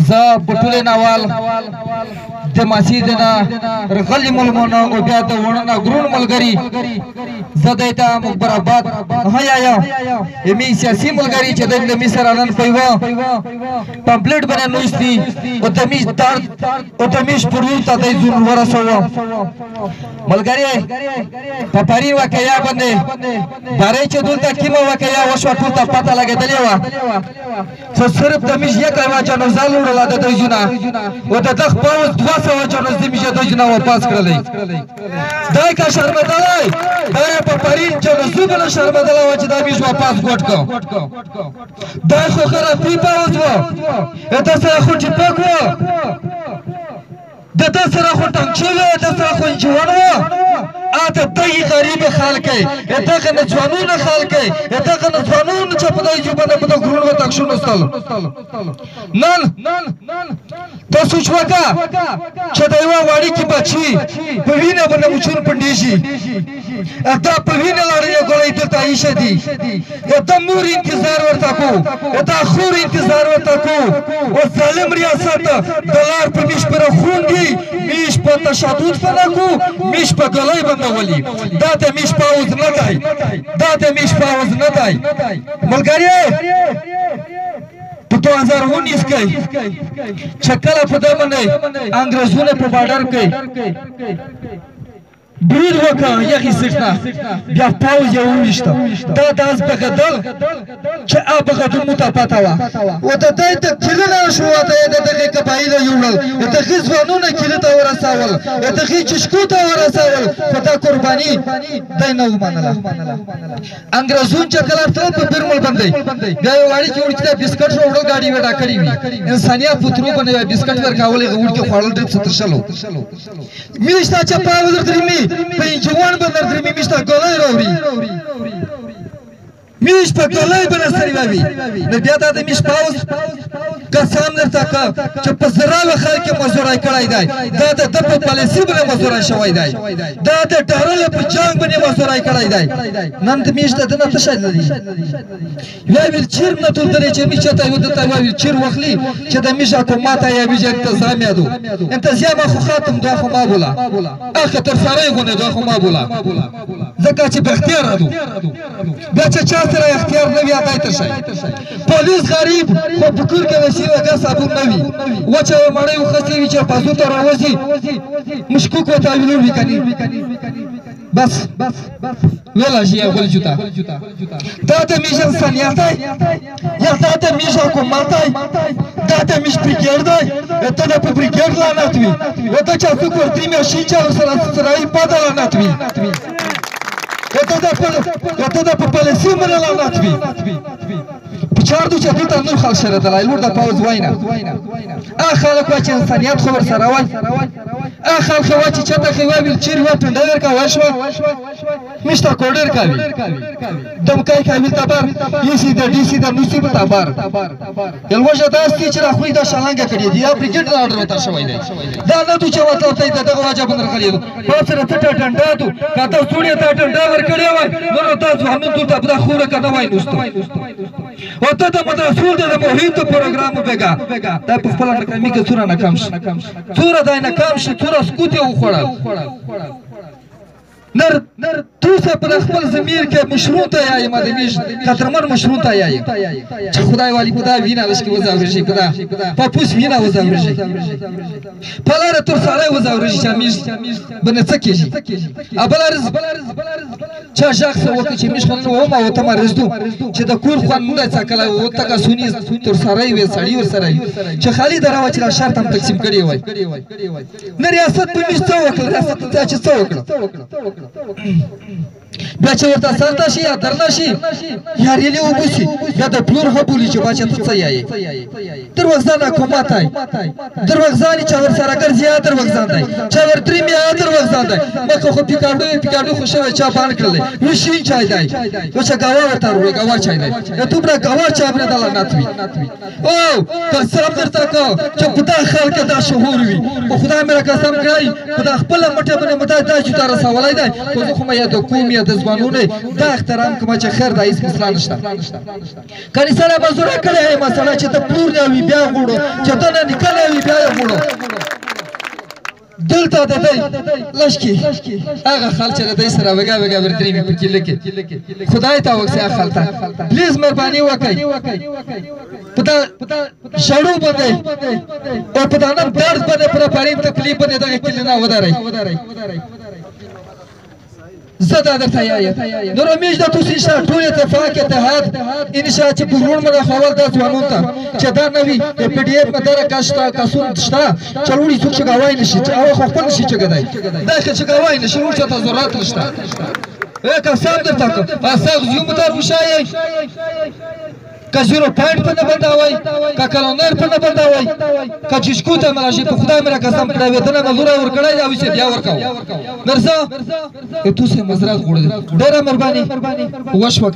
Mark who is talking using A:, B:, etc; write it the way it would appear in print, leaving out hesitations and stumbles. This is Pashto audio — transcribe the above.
A: زه بټولې نوال د مسجد نه رغلي ملمونه او بیا د وړو نه ګرون ملګري زه دی ته مخبرآباد هیا یا یمی سیاسي ملګري چې د می سره نن په یوه پمپلیټ باندې نوښتي او د میش درد او د میش پرور ته دی ځون ورسوه. ملګری په پرین واقعیا باندې بارې چې دلته کیمه واقعیا وشوه ټول ته پته لګېدلې وه خو صرف د میش یک یوه جنازه لوړله د دوی ځونه او د دغه پوځ 200 جنازې میش د دوی ځونه واپس کړلې. دی که شرمېدلی دی په پرین جنازو باندې شرمېدلی وه چې دا میش واپس ګوټ کړ. دی خو ښه رفیع پوځ و، ده سره خو ټیپک و، د ده سره خو ټانکچي وې، ده سره خو انجوان و. د دغې غریب خلک دغه نه ځوانونه خلک دغه نه ځوانونه چې په دغه باندې په دغه غرونو باندې کښېناستل. نن ته سوچ وکړه چې د یوه وړوکي بچي په وینه باندې مچون پنډېږي، دا په وینه لړلې ګولۍ دلته ایښې دي، د مور انتظار ورته کو، دا خور انتظار ورته کو. او ظالم ریاست د لار په میش پر خون دي، میش په تشدد پنه کو، میش په ګلۍ باندې ولي. دا د میش پوځ نه دی، دا د میش پوځ نه دی. ملګری په 2019 کې چې کله په ده باندې انګرېزونه په بارډر کې برید وکړ یخې سیټ نه، بیا پوځ یې وویشته. دا داس بغدل چې بغدل مو ته پته وه او د دی د کلي نه شوته یې د دغې قبایلو یوړل، د دغې ځوانونه کلي ته ورسول، د دغې چشکو ته ورسول، خو دا قرباني دی نه ومنله. انګرېزون چې کله تلل په بیرمل باندې بیا یې وړوکي وړوکي ته بسکټ راوړل، ګاډي یې کړې وي، انسانیت په ترو باندې بسکټ ورکول، هغه وړوکي خوړل ډېر څه ترشلو. میشته چې پوځ درمي په انجوان باندې درمي میشته ګولۍ راوړي، میش په ګولۍ باندې سري ووي. نو بیا دا د میش پوځ قسم درته که چې په زراوه خلک یې مزورای کړی دی، دا د ده په پالیسي باندې مزورای شوی دی، دا د ډارلو په جنګ باندې مزورای کړی دی. نن د میش د ده نه څه شی لري؟ یو ویلچیر نه تولدلی چې میش چاته یو دلته یو ویلچیر واخلي چې د میش حکومت یا میش انتظامیه دو انتظامیه خو ختم دا خو ما بوله اخه تر سړی غوندې دا خو ما بوله، ځکه چې بې اختیاره دو. بیا چې چا سره اختیار نه وي هغه ته شي. پولیس غریب خو په کور کې وسی وګه صابون نه وي، وچه مړۍ وخسې وي چې پاسو ته راوځي مشکوک ورته ویلور وي کني بس ویلا شي غول جوتا. دا د میش انسانیت دی یا دا د میش حکومت دی، دا د میش بریګیډ دی، ته د په بریګیډ لعنت وي، ته چې څوک ورتري ماشین چې ورسره سرای پاده لعنت وي، ته د په پالیسي باندې لعنت وي. په چار دو چې دلته نور خلک شرېدلی لور د پوځ وای نه خلک وایي چې انسانیت خو ورسره وای، خلک وایي چې چاته خو یوه ویلچیر یوه پنډه ورکوی شوه میشته کوډر کوي دمکای کوي تبر یسی د ډي سي د نوسي په تبر یلوژه داسې چې را خولې دا شلنګه کړې دي یا بریګیډ د آرډر ورته شوی دی. دا نه دو چې مطلب دی د دغه وجه باندې راغلي دو پاپ سره څه ډنډا دو که تا سوړې ته ډنډا ورکړې وای نو دا ځوانان دلته په دا خوره که نه وای نوستو. او ته د مدرسو د محیط پروګرام وبېګا دا په خپله ناکامي کې څومره ناکام شي، څومره دا ناکام شي، څومره سکوت یې وخوړل. نر توسه پر خپل ضمیر کې مشرون ته یایم د میش قدرمن مشرون ته یایم چې خدای والی په دا وینه لږ کې وځورېږي، په دا په پوس وینه وځورېږي، په لاره تر سړی وځورېږي چې میش باندې څه کېږي. بله ورځ چا ږغ څه وکړ چې میش خو نن ومه او ته مرض دو چې د کور خوند نه دی څکلی و تکه سوني تر سړی وي سړي ورسره وي چې خالي دراوه چې دا شرط هم تقسیم کړی وای. نه ریاست په میش څه وکړل، ریاست چې څه وکړل بیا چې ورته سخته شي یا درنه شي یا ریلې وبوسي بیا د پلور ښه بولي چې باچا ته څه یایې. دروغزان حکومت دی، دروغزان چې ورسره ګرځي یا دروغزان دی، چې ورتریم یا دروغزان دی. مخه خو پیکاډو پیکاډو خو شوی چا بان کړلی وي شین چای دی نو چې ګوا ورته وروړي ګوا چای دی دومره ګوا چای پرې د لعنت وي. او قسم درته کو چې په دا خلک دا شعور وي په خدای مې را قسم کړی په دا خپله مټه باندې مې دا جوته رسولی دی. خو زه خو مې یا د کوم یا د ځوانونو دا احترام کوم چې خیر دا هیڅ مسله نشته. کني سره مزوره کړی مسله چې ته پلور نه وي بیا غوړو، چې ته نه نکله وي بیا غوړو. دلته د دی لشکی هغه خال چې د دی سره وګا وګا ورتري مې پکې لیکي، خدای ته وکسه خالته پلیز مهرباني وکړئ. په دا شړو باندې او په دا نن درد باندې پر پرین تکلیف باندې دغه کلی نه ودرئ. زه دا درته وایم نو رمیش د تاسو ان ټول اتفاق اتحاد ان شاء چې په ورون مله خول د ځوانو ته چې دا نوي د پی ډی اف مدار کاشتا کسون شته چلوړي څوک چې گواهی نشي او خو خپل نشي چې ګدای دا چې گواهی نشي ورته ته ضرورت نشته. اے قسم درته کوم اسغ یو متر وشای که زیرو پوینټ په نه بنداوي، که کلونر په نه بنداوي، که جشکو ته مراشي په خدای مې قسم کړی وي دنه مزوره ورکړی او چې بیا ورکاو مرزا ته سه مزرات غوړ. ډیره مهرباني وشوه.